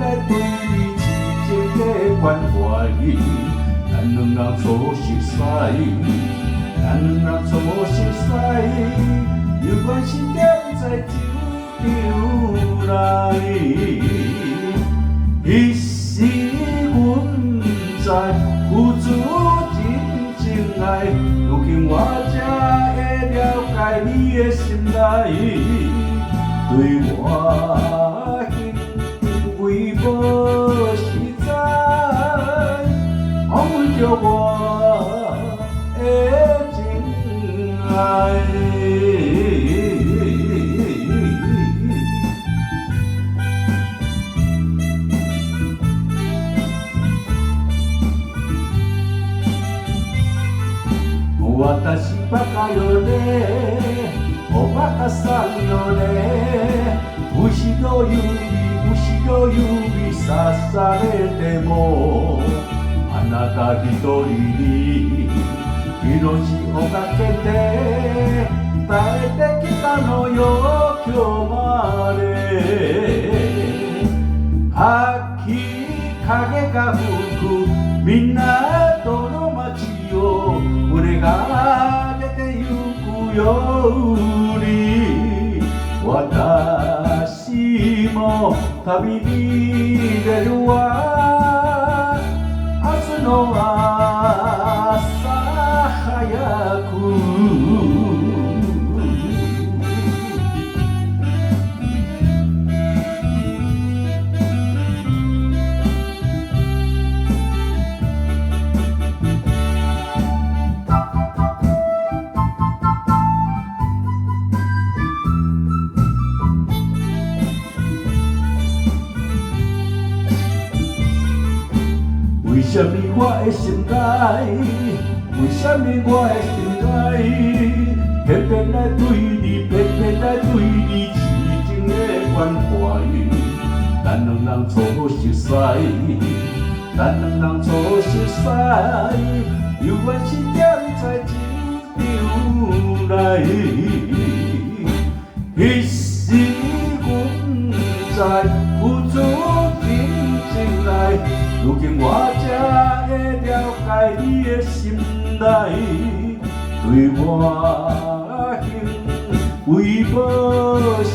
來對你癡情的關懷。咱兩人初熟似，咱兩人初熟似，猶原是踮在酒場內。彼時阮知付出真情愛，如今我才會了解你的心內，對我行為無實在，枉費著我的情愛。私バカよね、おバカさんよね。後ろ指後ろ指さされても、あなた一人に命をかけて耐えてきたのよ今日まで。秋風が吹く港の街を船が出てゆくように、私も旅に出るわ。明日の朝早く。為什麼我的心內？為什麼我的心內，偏偏來對你，偏偏來對你癡情的關懷？咱兩人初熟似，咱兩人初熟似，猶原是踮在酒場內。彼時阮知付出真情愛，如今我才會了解你的心內，對我行為無實